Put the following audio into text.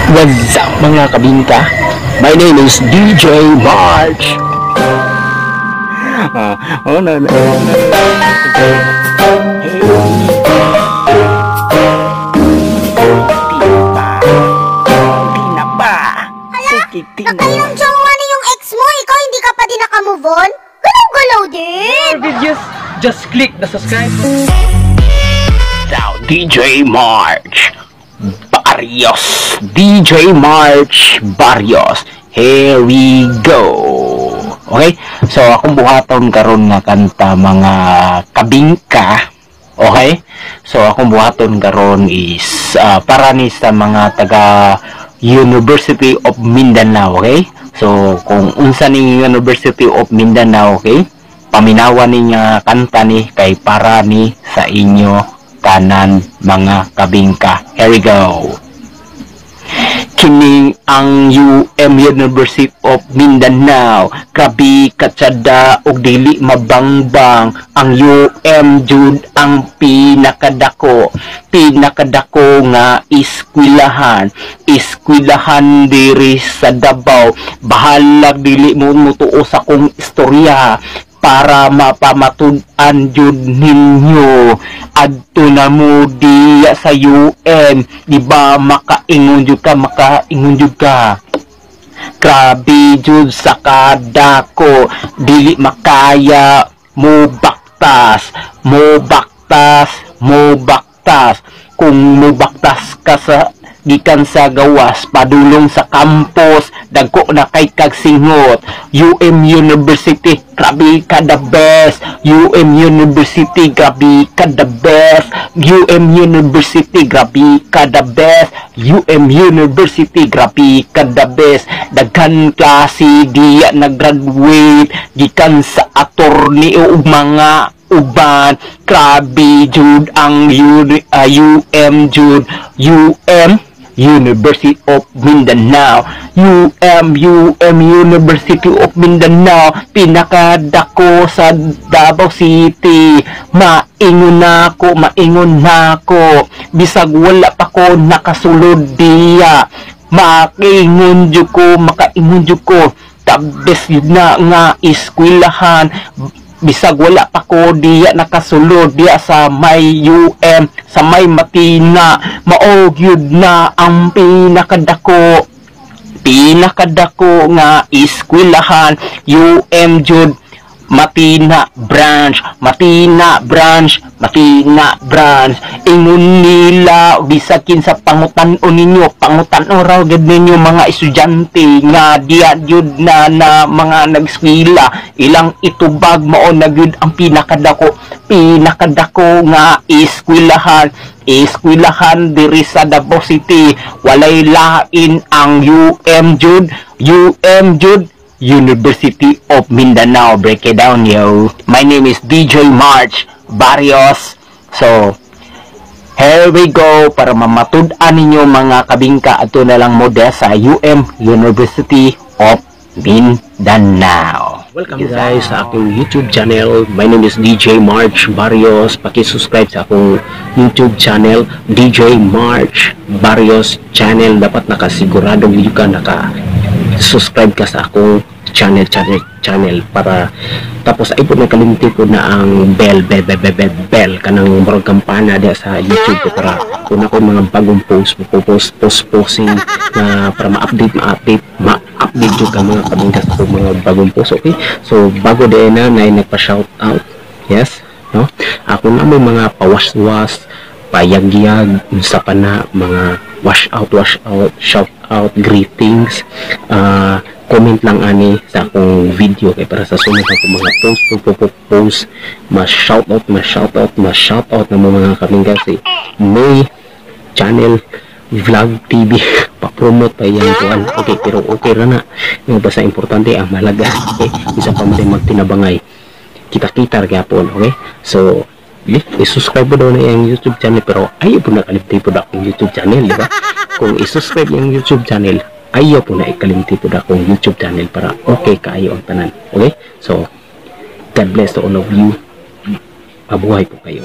What's up, mga kabingka? My name is DJ March. Oh, no, no. Tina pa. Sige, Tina. Nakailang jowa na yung ex mo, ikaw hindi ka pa din nakamove on? Galaw-galaw din! More videos, just click the subscribe button. Now, DJ March Barrios. DJ March Barrios. Here we go. Okay? So, akong buhaton karon nga kanta, mga kabingka. Okay? So, akong buhaton karon is para ni sa mga taga University of Mindanao. Okay? So, kung unsa ning University of Mindanao, okay? Paminawa ni nga kanta ni kay para ni sa inyo tanan, mga kabingka. Here we go. Kini ang UM, University of Mindanao. Grabe katsada og dili mabangbang. Ang UM jud ang pinakadako. Pinakadako nga iskwilahan. Iskwilahan diri sa Davao. Bahalag dili mo mutuo sa kong istorya para mapamatud-an jud ninyo, adto na mo diya sa UM, di ba? Makaingon jud ka, makaingon jud ka, grabe jud sa kadako, dili makaya mo baktas, mo baktas, mo baktas. Kung mo baktas ka sa gikan sa gawas padulong sa campus, dagko na kay kag singot. UM University, grabe ka the best. UM University, grabe ka the best. UM University, grabe ka the best. UM University, grabe ka the best. Daghan klase diya nag-graduate gikan sa attorney ug mga uban. Grabe jud ang UM jud, UM University of Mindanao. UM, UM University of Mindanao, pinakadako sa Davao City. Maingon na ako, maingon na ako, bisag wala pa ko nakasulod diya, makaingon jud ko, makaingon jud ko, the best yun na nga iskwilahan. Bisag wala pa ko diya nakasulod diya sa may UM sa may Matina, mao gyud na ang pinakadako, pinakadako nga iskwilahan. UM jud, Matina branch, Matina branch, Matina branch. Ingon nila, bisag kinsa pangutan-on ninyo, pangutan-on raw gid ninyo mga estudyante nga diya jud na na mga nag-eskwela, ilang itubag mao na gyud ang pinakadako, pinakadako nga eskwelahan, eskwelahan diri sa Davao City. Walay lain ang UM jud, UM jud, University of Mindanao. Break it down, yo. My name is DJ March Barrios. So, here we go. Para mamatud-an ninyo, mga kabingka, ato na lang mo sa UM, University of Mindanao. Welcome guys sa aking YouTube channel. My name is DJ March Barrios. Paki-subscribe sa akong YouTube channel, DJ March Barrios channel. Dapat nakasigurado gyud ka naka-subscribe ka sa akong channel channel channel para tapos ay po nakalimti po na ang bell bell bell bell bell, bell kanang murag kampana diya sa YouTube ko para kung ako mga bagong post mo post post posting na para ma-update ma-update ma-update jud ka, mga kabingka, sa akong mga bagong post. Okay, so bago din na na nagpa shout out, yes, no, ako na mo mga pawas-was, payagyag, unsa pa na mga wash out, shout out, greetings, comment lang ani sa akong video kay para sa sunod akong mga post post post, post ma shout out, ma shout out, ma shout out na mo, mga kaming, kasi may channel vlog TV pa-promote pa yan kuan. Okay, pero okay ra na yung basta importante, ang mahalaga, okay, isa pa man din magtinabangay, kita-kita ra gyapon. Okay, so i-subscribe mo daw na yung YouTube channel, pero ayaw po nakalimti po akong YouTube channel, di ba? Kung i-subscribe yung YouTube channel, ayaw po na ikalimti po akong YouTube channel para okay kaayo ang tanan. Okay, so God bless to all of you. Mabuhay po kayo.